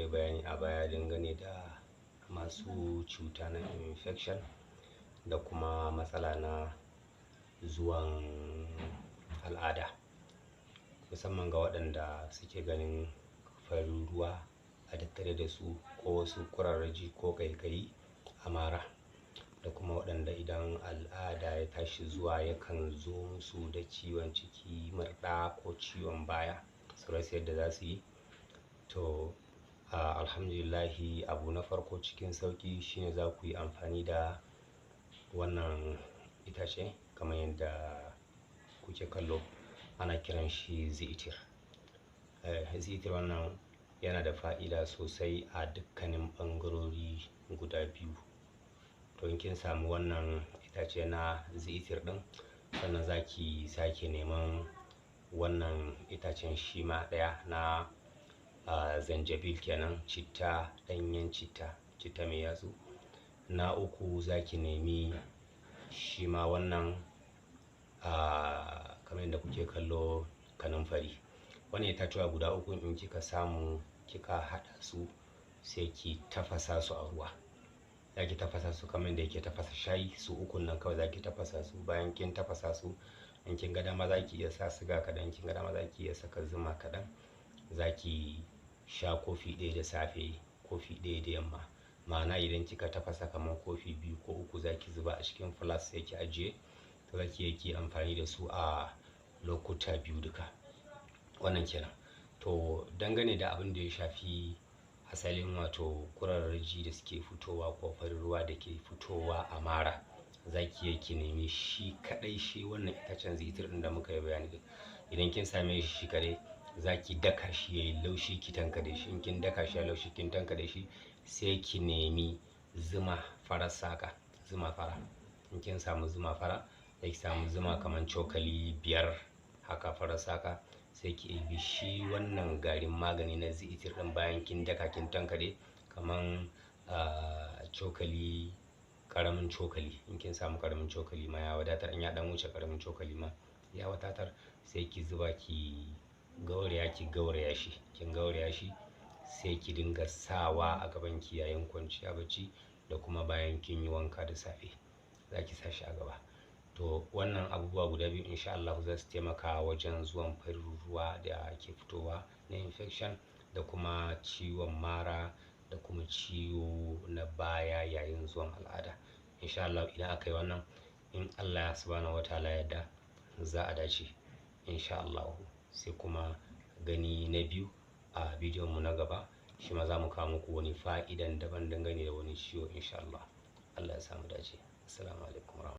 yi bayani a baya dangane da masu cuta na infection da kuma matsala na zuwan al'ada, musamman ga waɗanda suke ganin farin ruwa a tattare da su ko wasu ƙurarraji ko ƙaiƙayi a mara, da kuma waɗanda idan al'ada ya tashi zuwa yakan zo musu da ciwon ciki, murɗa ko ciwon baya, su rasa yadda za su yi. To, alhamdulillahi, abu na farko cikin sauƙi shine za ku yi amfani da wannan itace kamar yadda kuke kallo, ana kiran shi zi'itir. Zi'itir wannan yana da fa'ida sosai a dukkanin ɓangarori guda biyu. To, in kin samu wannan itace na zi'itir ɗin, sannan za ki sake neman wannan itacen shi ma ɗaya na zanjabil kenan, citta, ɗanyen citta, citta mai yatsu. Na uku, za ki nemi shi ma wannan, kamar yadda kuke kallo, kanamfari. Wannan itatuwa guda uku in kika samu kika haɗa su, sai ki tafasa su a ruwa. Za ki tafasa su kamar yadda yake tafasa shayi. Su ukun nan kawai za ki tafasa su. Bayan kin tafasa su, in kin ga dama za ki iya sa siga kaɗan, in kin ga dama za ki iya saka zuma kaɗan. Za ki sha kofi ɗaya da safe, kofi ɗaya da yamma. Ma'ana, idan kika tafasa kamar kofi biyu ko uku, za ki zuba a cikin flask sai ki ajiye. To, za ki iya ki amfani da su a lokuta biyu duka. Wannan kenan. To, dangane da abin da ya shafi asalin wato ƙurarraji da suke fitowa ko farin ruwa da ke fitowa a mara, za ki iya ki nemi shi kaɗai, shi wannan itacen zi'itir ɗin da muka yi bayani. Idan kin same shi shi kaɗai, za ki daka shi yayi laushi, ki tankaɗe shi. In kin daka shi ya laushi, kin tankaɗe shi, sai ki nemi zuma farar saƙa, zuma fara. In kin samu zuma fara, sai ki samu zuma kamar cokali 5 haka, farar saƙa, sai ki ɗebi shi wannan garin magani na zi'itir ɗin bayan kin daka kin tankaɗe, kaman cokali, ƙaramin cokali. In kin samu ƙaramin cokali ma ya wadatar, in ya ɗan wuce ƙaramin cokali ma ya wadatar. Sai ki zuba, ki gauraya, ki gauraya shi. Kin gauraya shi, sai ki dinga sawa a gaban ki yayin kwanciya bacci da kuma bayan kin yi wanka da safe, za ki sa shi a gaba. To, wannan abubuwa guda biyu insha Allah za su taimaka wajen zuwan farin ruwa da ke fitowa na infection da kuma ciwon mara da kuma ciwo na baya yayin zuwan al'ada. Insha Allah idan aka yi wannan, in Allah subhanahu wa ta'ala yadda, za a dace insha Allah. Sai kuma gani na biyu a bidiyon mu na gaba, shi ma za mu kawo muku wani fa'idan daban dangane da wani ciwo insha Allah. Allah ya samu dace. Assalamu alaikum.